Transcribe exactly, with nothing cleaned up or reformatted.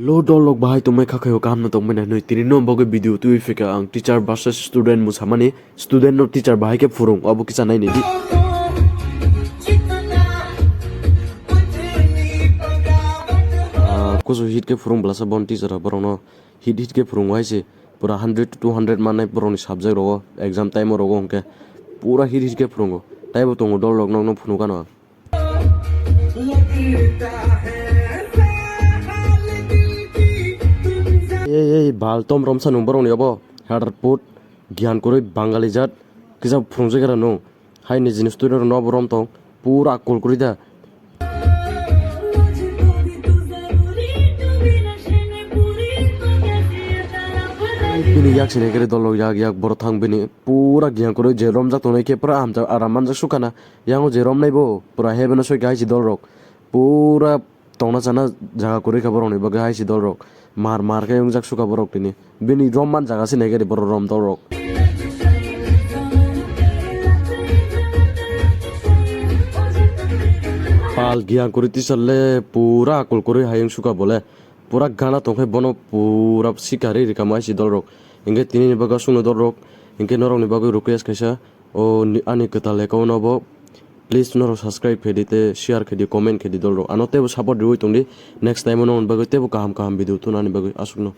Lo dol rok bahai tongmai kha khayo kaham no tongmai nai hinwi tini no bagwi video twi phika ang teacher versus student musamani student no teacher bahai khe phurung obo kisa nai nidi. Ah, kusu hit khe phurung blasa bon teacher rok borok no hit hit khe phurung hai se pura hundred to two hundred mannai borok ni subject rogo exam time o rogo hwnkhe pura hit hit khe phurungo taibo tongo dol rok nokno phunukano ang. Ei, ei, bal tom romsa nung borokni obo. Hadar put, giyan kwrwi Bangali jat, kisa phwrwngjagra nung. Hai nijini student rokno obo rom tong, pura kol kwrwi da. Bini yak sini kiri dol rok yak, yak borok thang bini pura giyan kwrwi je romjak tongnai khe pura hamjak aram manjak sukana. Yang o je romnai bo pura heaven o soi kha hai si dol rok. Pura tongna chana jaga kwrwi kha borokni bagwi hai si dol rok. Mar mar khe wngjak sukha borok tini. Bini rom man jaga se nai khe borok rom dol rok. Pal giyan kwrwi teacher le pura akol kwrwi hai wng sukha bole. Pura gana tong khe bono pura sikari rikamo hai si dol rok. Hinkhe tini ni bagwi aswkno dol rok. Hinkhe norok ni bagwi request kaisa. O ni, ani kwtal account no bo please norok subscribe khe di tei share khe di, comment khe di dol rok. Ano teibo support riwi tong di. Next time o nongni bagwi teibo kaham kaham video tubunani bagwi aswkno.